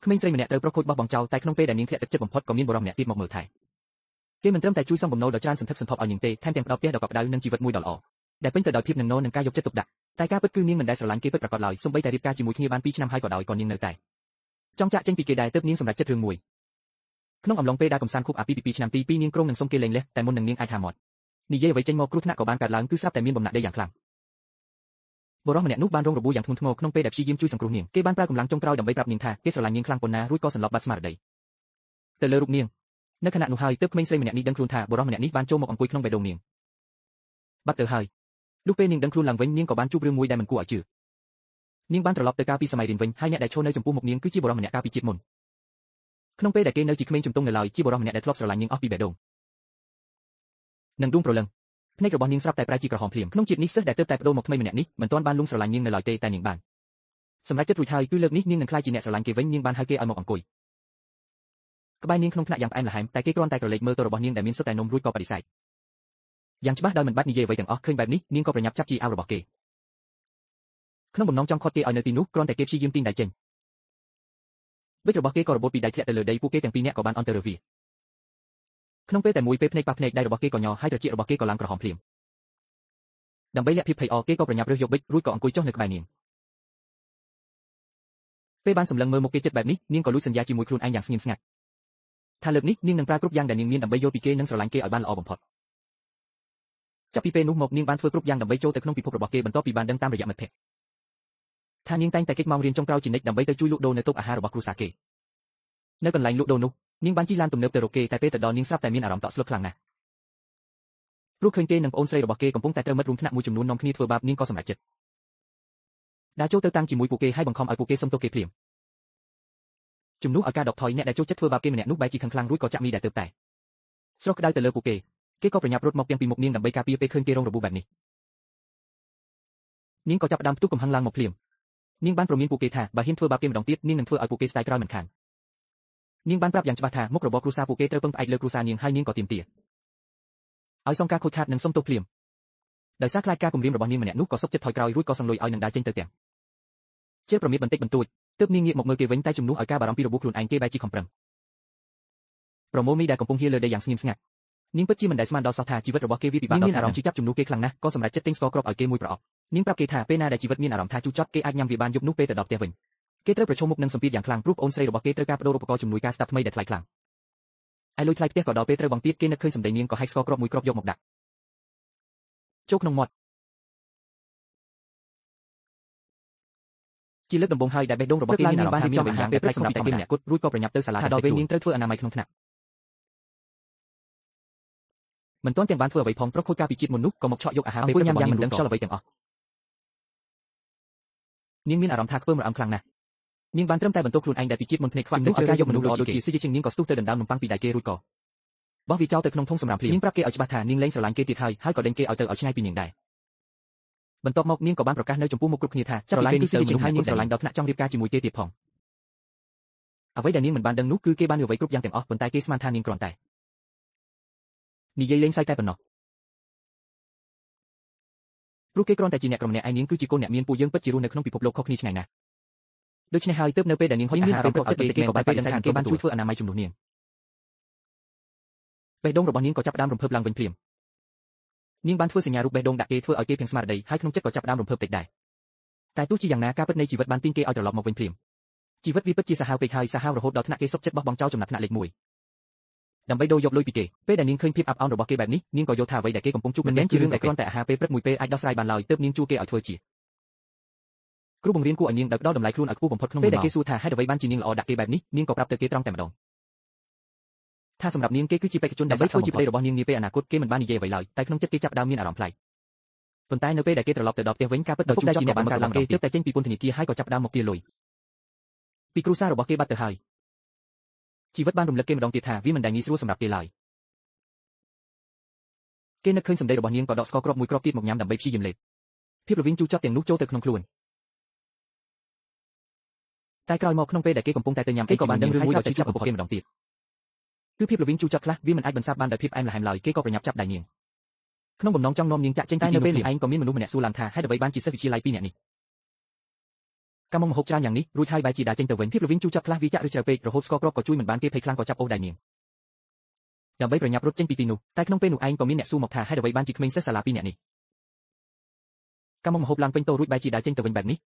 ក្មេងស្រីម្នាក់ត្រូវប្រុសខូចបោះបង់ចោលតែក្នុងពេលដែលនាងធ្លាក់ទឹកចិត្តបំផុតក៏មានបុរសម្នាក់ទៀតមកមើលថែគេមិនត្រឹមតែជួយសងបំណុលដ៏ច្រើនសន្ធឹកសន្ធាប់ឲ្យនាងទេថែមទាំងផ្ដល់ផ្ទះដ៏កក់ក្ដៅនិងជីវិតមួយដ៏ល្អដែលពេញទៅដោយភាពនឹងនរនិងការយកចិត្តទុកដាក់តែការពិតគឺនាងមិនដែលស្រឡាញ់គេពិតប្រាកដឡើយសូម្បីតែរៀបការជាមួយគ្នាបាន2ឆ្នាំហើយក៏ដោយក៏នាងនៅតែចង់ចាក់ចេញពីគេដែរទើបនាងសម្រេចចិត្តរឿងមួយក្នុងអំឡុងពេលដែលកំសាន្តខួបអាពាហ៍ពិពាហ៍ឆ្នាំទី2នាងក្រុងនឹងសុំគេលែងលះតែមុននឹងនាងអាចហាមាត់និយាយអ្វីចេញមកគ្រោះថ្នាក់ក៏បានកើតឡើងគឺស្រាប់តែមានបំណាក់ដីយ៉ាងខ្លាំងបុរសម្នាក់នោះបានរងរបួសយ៉ាងធ្ងន់ធ្ងរក្នុងពេលដែលព្យាយាមជួយសង្គ្រោះនាងគេបានប្រើកម្លាំងចុងក្រោយដើម្បីប្រាប់នាងថាគេស្រឡាញ់នាងខ្លាំងប៉ុណ្ណារួចក៏សន្លប់បាត់ស្មារតីទៅលើរូបនាងនៅខណៈនោះហើយទើបក្មេងស្រីម្នាក់នេះដឹងខ្លួនថាបុរសម្នាក់នេះបានចូលមកអង្គុយក្នុងបេះដូងនាងបាត់ទៅហើយលុះពេលនាងដឹងខ្លួនឡើងវិញនាងក៏បានជួបរឿងមួយដែលមិនគួរឲ្យជឿនាងបានត្រឡប់ទៅកាលពីសម័យរៀនវិញហើយអ្នកដែលឈរនៅចំពោះមុខនាងគឺជាបុរសម្នាក់កាលពីជាតិមុនក្នុងពេលដែលគេនៅជាក្មេងជំទង់នៅឡើយជាបុរសម្នាក់ដែលធ្លាប់ស្រឡាញ់នាងអស់ពីបេះដូងនិងដួងព្រលឹងភ្នែករបស់នាងស្រាប់តែប្រែជាក្រហមភ្លាមក្នុងជាតិនេះសិស្សដែលទើបតែបដូរមកថ្មីម្នាក់នេះមិនទាន់បានលួងស្រឡាញ់នាងនៅឡើយទេតែនាងបានសម្រេចចិត្តរួចហើយគឺលើកនេះនាងនឹងក្លាយជាអ្នកស្រឡាញ់គេវិញនាងបានហៅគេឲ្យមកអង្គុយក្បែរនាងក្នុងថ្នាក់យ៉ាងផ្អែមល្ហែមតែគេគ្រាន់តែក្រឡេកមើលទៅរបស់នាងដែលមានសុទ្ធតែនំរួចក៏បដិសេធយ៉ាងច្បាស់ដោយមិនបាច់និយាយអ្វីទាំងអស់ឃើញបែបនេះនាងក៏ប្រញាប់ចាប់ជាអាវរបស់គេក្នុងបំណងចង់ឃាត់គេឲ្យនៅទីនោះគ្រាន់តែគេព្យាយាមទាញដៃចេញប៊ិចរបស់គេក៏របូតពីដៃធ្លាក់ទៅលើដីពួកគេទាំងពីរនាក់ក៏បានអន់ទៅរើវាក្នុងពេលតែមួយពេលភ្នែកប៉ះភ្នែកដៃរបស់គេក៏ញ័រហើយត្រចៀករបស់គេក៏ឡើងក្រហមភ្លាមដើម្បីលាក់ភាពភ័យអគេក៏ប្រញាប់រើសយកប៊ិចរួចក៏អង្គុយចុះនៅក្បែរនាងពេលបានសម្លឹងមើលមុខគេចិត្តបែបនេះនាងក៏លួចសន្យាជាមួយខ្លួនឯងយ៉ាងស្ងៀមស្ងាត់ថាលើកនេះនាងនឹងប្រើគ្រប់យ៉ាងដែលនាងមានដើម្បីយល់ពីគេនិងស្រឡាញ់គេឲ្យបានល្អបំផុតចាប់ពីពេលនោះមកនាងបានធ្វើគ្រប់យ៉ាងដើម្បីចូលទៅក្នុងពិភពរបស់គេបន្ទាប់ពីបានដឹងតាមរយៈមិត្តភក្តិថានាងតែងតែគេចម៉ោងរៀនចុងក្រោយជានិច្ចដើម្បីទៅជួយលក់ដូរនៅតូបអាហាររបស់គ្រួសារគេនៅកន្លែងលក់ដូរនោះនាងបានជិះឡានទំនើបទៅរកគេតែពេលទៅដល់នាងស្រាប់តែមានអារម្មណ៍តក់ស្លុតខ្លាំងណាស់ព្រោះឃើញគេនិងប្អូនស្រីរបស់គេកំពុងតែត្រូវមិត្តរួមថ្នាក់មួយចំនួននាំគ្នាធ្វើបាបនាងក៏សម្រេចចិត្តដើរចូលទៅតាំងជាមួយពួកគេហើយបង្ខំឲ្យពួកគេសុំទោសគេភ្លាមជំនួសឲ្យការដកថយអ្នកដែលចូលចិត្តធ្វើបាបគេម្នាក់នោះបែរជាខឹងខ្លាំងរួចក៏ចាក់មីដែលទើបតែស្រស់ក្តៅទៅលើពួកគេគេក៏ប្រញាប់រត់មកទាំងពីមុខនាងដើម្បីការពារពេលឃើញគេរងរបួសបែបនេះនាងក៏ចាប់ផ្ដើមផ្ទុះកំហឹងឡើងមកភ្លាមនាងបានព្រមានពួកគេថាបើហ៊ានធ្វើបាបគេម្ដងទៀតនាងនឹងធ្វើឲ្យពួកគេស្ដាយក្រោយមិនខាននាងបានប្រាប់យ៉ាងច្បាស់ថាមុខរបរគ្រួសារពួកគេត្រូវពឹងផ្អែកលើគ្រួសារនាងហើយនាងក៏ទាមទារឲ្យសងការខូចខាតនិងសុំទោសភ្លាមដោយសារខ្លាចការគំរាមរបស់នាងម្នាក់នោះក៏សុខចិត្តថយក្រោយរួចក៏សងលុយឲ្យនឹងដើរចេញទៅទាំងជាប្រមានបន្តិចបន្តួចទើបនាងងាកមកមើលគេវិញតែជំនួសឲ្យការបារម្ភពីរបួសខ្លួនឯងគេបែរជាខំប្រឹងប្រមូលមីដែលកំពុងហៀលើដីយ៉ាងស្ងៀមស្ងាត់នាងពិតជាមិនដែលស្មានដល់សោះថាជីវិតរបស់គេវាពិបាកដល់មានអារម្មណ៍ឈឺចាប់ជំនួសគេខ្លាំងណាស់ក៏សម្រេចចិត្តទិញស្ករគ្រាប់ឲ្យគេមួយប្រអប់នាងប្រាប់គេថាពេលណាដែលជីវិតមានអារម្មណ៍ថាជូរចត់គេអាចញ៉ាំវាបានយប់នោះពេលទៅដល់ផ្ទះវិញគេត្រូវប្រឈមមុខនឹងសម្ពាធយ៉ាងខ្លាំងព្រោះប្អូនស្រីរបស់គេត្រូវការបដូរឧបករណ៍ជំនួយការស្ដាប់ថ្មីដែលថ្លៃខ្លាំងឯលុយថ្លៃផ្ទះក៏ដល់ពេលត្រូវបង់ទៀតគេនឹកឃើញសម្ដីនាងក៏ហែកស្ករគ្រាប់មួយគ្រាប់យកមកដាក់ចូលក្នុងមាត់ជាលើកដំបូងហើយដែលបេះដូងរបស់គេមានអារម្មណ៍ថាមានអ្វីយ៉ាងពេលព្រឹកសម្រាប់តែគេម្នាក់គត់រួចក៏ប្រញាប់ទៅសាលាថាដល់ពេលនាងត្រូវធ្វើអនាម័យក្នុងថ្នាក់មិនទាន់ទាំងបានធ្វើអ្វីផងប្រុសខូចការពីជាតិមុននោះក៏មកឆក់យកអាហារពេលព្រឹករបស់នាងមិនដឹងខ្យល់អ្វីទាំងអស់នាងមានអារម្មណ៍ថាខ្ពើមរអឹមខ្លាំងណាស់នាងបានត្រឹមតែបន្ទោសខ្លួនឯងដែលពីជាតិមុនភ្នែកខ្វាក់ទៅជ្រើសការយកមនុស្សល្អដូចជាស៊ីជាងនាងក៏ស្ទុះទៅដណ្ដើមនំប៉័ងពីដៃគេរួចក៏បោះវាចោលទៅក្នុងធុងសម្រាមភ្លាមនាងប្រាប់គេឲ្យច្បាស់ថានាងលែងស្រឡាញ់គេទៀតហើយហើយក៏ដេញគេឲ្យទៅឲ្យឆ្ងាយពីនាងដែរបន្ទាប់មកនាងក៏បានប្រកាសនៅចំពោះមុខគ្រប់គ្នាថាស្រឡាញ់គឺស៊ីជាងហើយនាងស្រឡាញ់ដល់ថ្នាក់ចង់រៀបការជាមួយគេទៀតផងអ្វីដែលនាងមិនបានដឹងនោះគឺគេបានអ្វីគ្រប់យ៉ាងទាំងអស់ប៉ុន្តែគេស្មានថានាងគ្រាន់តែនិយាយលេងសើចតែប៉ុណ្ណោះព្រោះគេគ្រាន់តែជាអ្នកក្រុមអ្នកឯនាងគឺជាកូនអ្នកមានពួកយើងពិតជារស់នៅក្នុងពិភពលោកខុសគ្នាឆ្ងាយណាស់ដូច្នេះហើយទើបនៅពេលដែលនាងហុចអាហារពេលចិត្តគេក៏បែបពេលដឹងថាគេបានជួយធ្វើអនាម័យជំនួសនាងបេះដូងរបស់នាងក៏ចាប់ផ្ដើមរំភើបឡើងវិញភ្លាមនាងបានធ្វើសញ្ញារូបបេះដូងដាក់គេធ្វើឲ្យគេភាំងស្មារតីហើយក្នុងចិត្តក៏ចាប់ផ្ដើមរំភើបតិចដែរតែទោះជាយ៉ាងណាការពិតនៃជីវិតបានទាញគេឲ្យត្រឡប់មកវិញភ្លាមជីវិតវាពិតជាសាហាវពេកហើយសាហាវរហូតដល់ថ្នាក់គេសុខចិត្តបោះបង់ចោលចំណាត់ថ្នាក់លេខ1ដើម្បីដូរយកលុយពីគេពេលដែលនាងឃើញភាពអាប់អោនរបស់គេបែបនេះនាងក៏យល់ថាអ្វីដែលគេកំពុងជួបមិនមែនជារឿងដែលគ្រាន់តែអាហារពេលព្រឹកមួយពេលអាចដោះស្រាយបានឡើយទើបនាងជួគេឲ្យធ្វើជាគ្រូបង្រៀនគួរឲ្យនាងដោយផ្ដល់តម្លៃខ្លួនឲ្យខ្ពស់បំផុតក្នុងពេលដែលគេសួរថាហេតុអ្វីបានជានាងល្អដាក់គេបែបនេះនាងក៏ប្រាប់ទៅគេត្រង់តែម្ដងថាសម្រាប់នាងគេគឺជាបេក្ខជនដើម្បីធ្វើជាប្តីរបស់នាងនាពេលអនាគតគេមិនបាននិយាយអ្វីឡើយតែក្នុងចិត្តគេចាប់ផ្ដើមមានអារម្មណ៍ប្លែកប៉ុន្តែនៅពេលដែលគេត្រឡប់ទៅដល់ផ្ទះវិញការពិតដ៏ជូរចត់ក៏បានកើតឡើងគេទើបតែចេញពីពន្ធនាគារហើយក៏ចាប់ផ្ដើមមកទារលុយពីគ្រួសាររបស់គេបាត់ទៅហើយជីវិតបានរំលឹកគេម្ដងទៀតថាវាមិនដែលងាយស្រួលសម្រាប់គេឡើយគេនឹកឃើញសម្ដីរបស់នាងក៏ដកស្ករគ្រាប់មួយគ្រាប់ទៀតមកញ៉ាំដើម្បីព្យាយាមលេបភាពល្វីងជូរចត់ទាំងនោះចូលទៅក្នុងខ្លួនតែក្រោយមកក្នុងពេលដែលគេកំពុងតែទៅញ៉ាំគេក៏បានដឹងរឿងមួយដ៏ឈឺចាប់បំផុតគេម្ដងទៀតគឺភាពល្វីងជូរចត់ខ្លះវាមិនអាចបន្សាបបានដោយភាពផ្អែមល្ហែមឡើយគេក៏ប្រញាប់ចាប់ដៃនាងក្នុងបំណងចង់នាំនាងចាក់ចេញតែនៅពេលនេះឯងក៏មានមនុស្សម្នាក់សួរឡើងថាហេតុអ្វីបានជាសិស្សវិទ្យាល័យពីរនាក់នេះ កម្មម្ហូបច្រើនយ៉ាងនេះរួចហើយបែរជាដើរចេញទៅវិញភាពល្វីងជូរចត់ខ្លះវាចាក់ឬជ្រៅពេករហូតស្ករគ្រាប់ក៏ជួយមិនបានគេភ័យខ្លាំងក៏ចាប់អូសដៃនាងដើម្បីប្រញាប់រត់ចេញពីទីនោះតែក្នុងពេលនោះឯងក៏មានអ្នកសួរមកថាហេតុអ្វីបានជាក្មេងសិស្សសាលាពីរនាក់នេះកម្មម្ហូបឡើងពេញតោរួចបែរជាដើរចេញទៅវិញបែបនេះ។